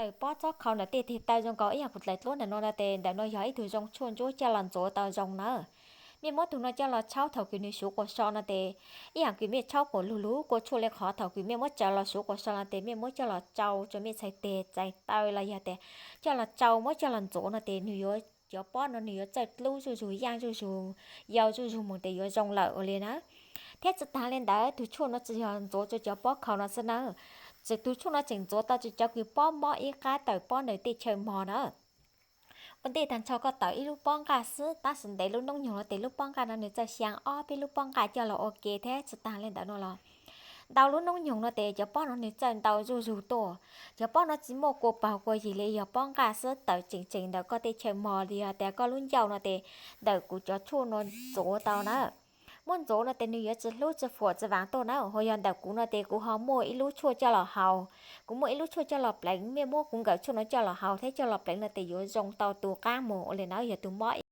Tawm pob txhob khau ntawm tej teg taw zoo nkaus ib yam kuv dlaim dluab ntawm no no tes ntawm no yog ib tug zoo tshuaj ntsuab coj los ntxuav tau zoo nawb. Mej muab tug no coj los tshaub thaum kws nws suv quas so no tes, ib yam kws mej tshaub quas lug lug kua tshuaj le qhov thaum kws mej muab tsaws los suv quas so no tes mej muab coj los tsau rua mej txhais teg txais taw los yog tes coj los tsau muab coj los ntxuav no tes nws yuav, cov pob no nws yuav txawj dlub zuj zug, yaaj zuj zug, yau zuj zug moog tes yuav zoo lawm ua li na. Thiab tsi taag le ntawd tug tshuaj no tsi yog ntxuav rua cov pob khau no xwb nawb, tseem tug tshuaj no tseem ntxuav tau rua cov kws pob mob ib qab tawm pob ntawm tej chaw mog na. Ua ntej taag nrho koj tawm ib lub pob nqaj xwb tab sis ntev lub noob nyoog no tes lub pob nqaj no nws txawj xyaa ob peb lub pob nqaj coj los ua ke thiab tsi taag le ntawd no los ntau lub noob nyoog no tes cov pob no nws txawj ntau zuj zug tuaj. Cov pob no tsi muaj kua paug kua yig le, yog pob nqaj xwb tawm tseem tseem ntawm koj tej chaw mog li yog tas koj lub ncauj no tes ntawm kuv cov tshuaj no ntxuav tau na. Muab ntxuav no tes nws yuav tsi hlub tsi fuam tsi vaam tuaj na. Ho yog ntawm kuv no tes kuv ho muaj ib lub tshuaj coj los haus, kuv muaj ib lub tshuaj coj los pleev, mej muab kuv nkawm tshuaj no coj los haus thiab coj los pleev no tes yuav zoo tau tus qaab moog ua li na, yog tus mob